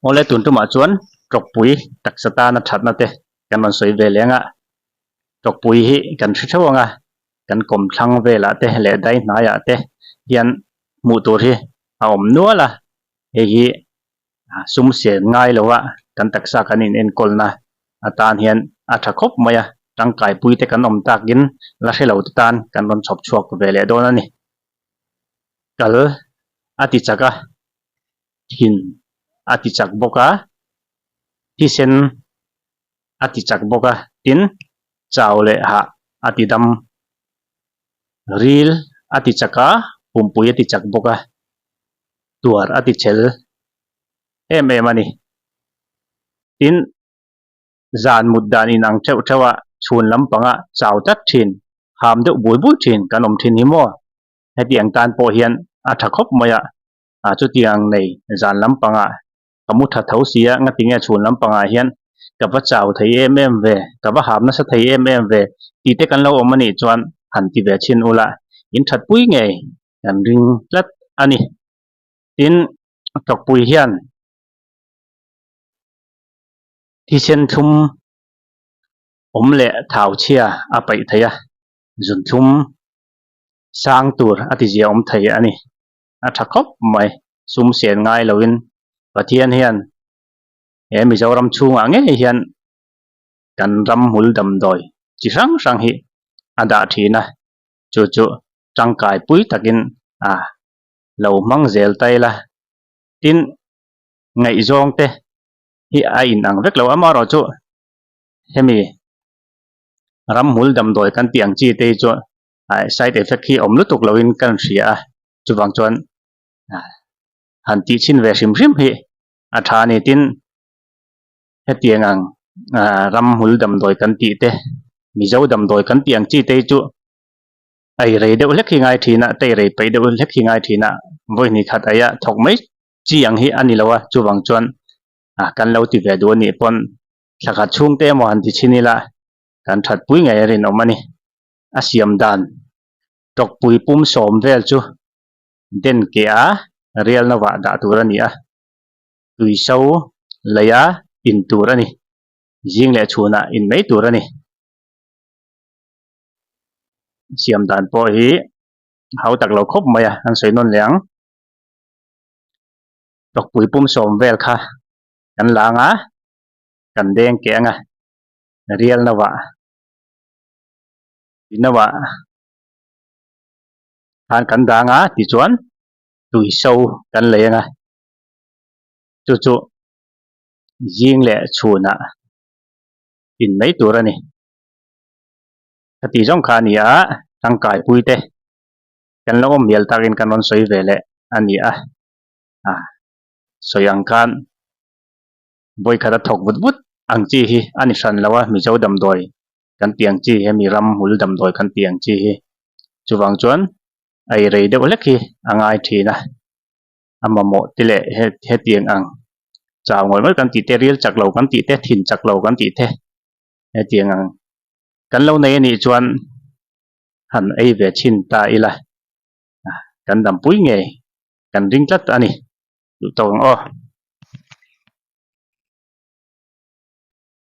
Awle tun tumah chuan tawkpui taksa tana thatna te kan rawn sawi ve leng a, tawkpui hi kan hre theuh ang a, kan kawmthlang velah te leh dai hnaiah te hian hmuh tur hi a awm nual a, hei hi sum sen ngai lo a kan taksa kan in enkawlna atan hian a tha khawp mai a, tangkai pui te kan awm takin la hre lo te tan kan rawn chhawp chhuak ve leh dawn a ni. Kal a ti chak a, thin a ti chak bawk a, thisen a ti chak bawk a, tin chau leh hah a ti dam, ril a ti chak a, pumpui a ti chak bawk a, tuar a ti chel em em a ni. Tin, zan mut dan inang theuh theuh a, chhun lampanga chau tlat thin, ham deuh bui bui thin kan awm thin hi maw? Hetiang tan pawh hian a tha khawp mai a, ah chutiang nei zan lampangah ka mu tha tho si a, ngatinge chhun lampangah hian ka va chau thei em em ve, ka va ham nasa thei em em ve tih te kan lo awm a nih chuan han ti ve chhin ula, in thatpui ngei kan ring tlat a ni. Tin, tawkpui hian thisen thlum awm leh thau chhia a paih thei a, zunthlum sang tur a tizia awm thei a ni. A tha khawp mai, sum sen ngai loin Pathian hian he Mizoram chhungah ngei hian kan ram hmul damdawi chi hrang hrang hi a dah thin a, chu chu tangkai pui takin a lo hmang zel ta ila. Tin, ngaihzawng te hi a inang vek lo amaherawhchu hemi ramhmul damdawi kan tih ang chi te hi chu side effect hi awm lutuk loin kan hria a, chuvang chuan han tih chhin ve hrim hrim hi a tha a ni. Tin, hetiang ang ramhmul damdawi kan tih te, Mizo damdawi kan tih ang chi te hi chu ei rei deuh hlek hi ngai thin a, tei rei peih deuh hlek hi ngai thin a, vawi hnih khat aia thawk mai chi ang hi a ni lo a, chuvang chuan kan lo ti ve duh a nih pawn thla khat chhung te emaw han ti chhin ila kan thatpui ngei a rinawm a ni. A siam dan tawkpui pum sawm vel chu den keh a rial novah dah tur a ni a, tuiso leia in tur a ni, zing leh chhunah in mai tur a ni. Siam dan pawh hi hau tak lo khawp mai a, an sawi nawn leh ang. Tawkpui pum sawm vel kha kan la ang a, kan deng keh ang a, rial novah tui novah khan kan dang a tichuan tui so kan lei ang a, chu chu zing leh chhunah in mai tur a ni. Ka tih zawng kha a ni a, tangkai pui te kan lo awm mial takin kan rawn sawi ve leh a ni a, sawi ang khan vawikhat a thawk vut vut ang chi hi a ni hran lo a, Mizo damdawi kan tih ang chi hemi ram hmul damdawi kan tih ang chi hi chuvang chuan ei rei deuh hlek hi a ngai thin a, a mamawh te leh hetiang ang chau ngawih ngawih kan tih te, ril chak lo kan tih te, thin chak lo kan tih te hetiang ang kan lo nei a nih chuan han ei ve chhin ta ila kan dampui ngei kan ring tlat a ni duh tawk ang aw.